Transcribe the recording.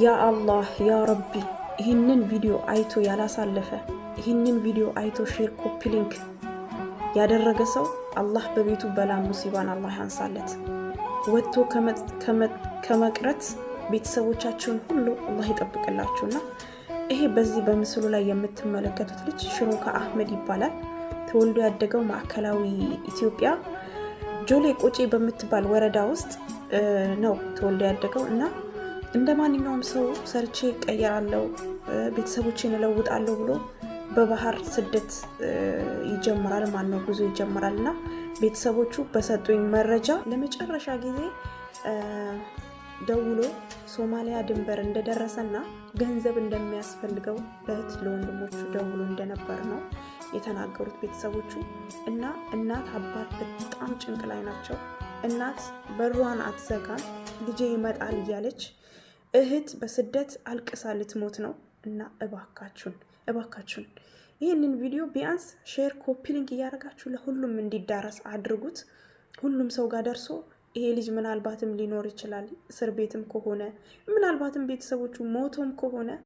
ያ አላህ፣ ያ ረቢ፣ ይህንን ቪዲዮ አይቶ ያላሳለፈ፣ ይህንን ቪዲዮ አይቶ share፣ copy link ያደረገ ሰው አላህ በቤቱ በላ ሙሲባን አላህ ያንሳለት። ወጥቶ ከመቅረት ቤተሰቦቻችሁን ሁሉ አላህ ይጠብቅላችሁና ይሄ በዚህ በምስሉ ላይ የምትመለከቱት ልጅ ሽሮካ አህመድ ይባላል። ተወልዶ ያደገው ማዕከላዊ ኢትዮጵያ ጆሌ ቆጬ በምትባል ወረዳ ውስጥ ነው ተወልዶ ያደገው። እና እንደ ማንኛውም ሰው ሰርቼ እቀየራለሁ፣ ቤተሰቦቼን እለውጣለሁ ብሎ በባህር ስደት ይጀምራል ማለት ነው፣ ጉዞ ይጀምራል። እና ቤተሰቦቹ በሰጡኝ መረጃ ለመጨረሻ ጊዜ ደውሎ ሶማሊያ ድንበር እንደደረሰና ገንዘብ እንደሚያስፈልገው ለእህት ለወንድሞቹ ደውሎ እንደነበር ነው የተናገሩት ቤተሰቦቹ። እና እናት አባት በጣም ጭንቅ ላይ ናቸው። እናት በሯን አትዘጋም፣ ልጄ ይመጣል እያለች፣ እህት በስደት አልቅሳ ልትሞት ነው። እና እባካችሁን እባካችሁን ይህንን ቪዲዮ ቢያንስ share፣ copy link እያደረጋችሁ ለሁሉም እንዲዳረስ አድርጉት። ሁሉም ሰው ጋር ደርሶ ይሄ ልጅ ምናልባትም ሊኖር ይችላል፣ እስር ቤትም ከሆነ፣ ምናልባትም ቤተሰቦቹ ሞቶም ከሆነ።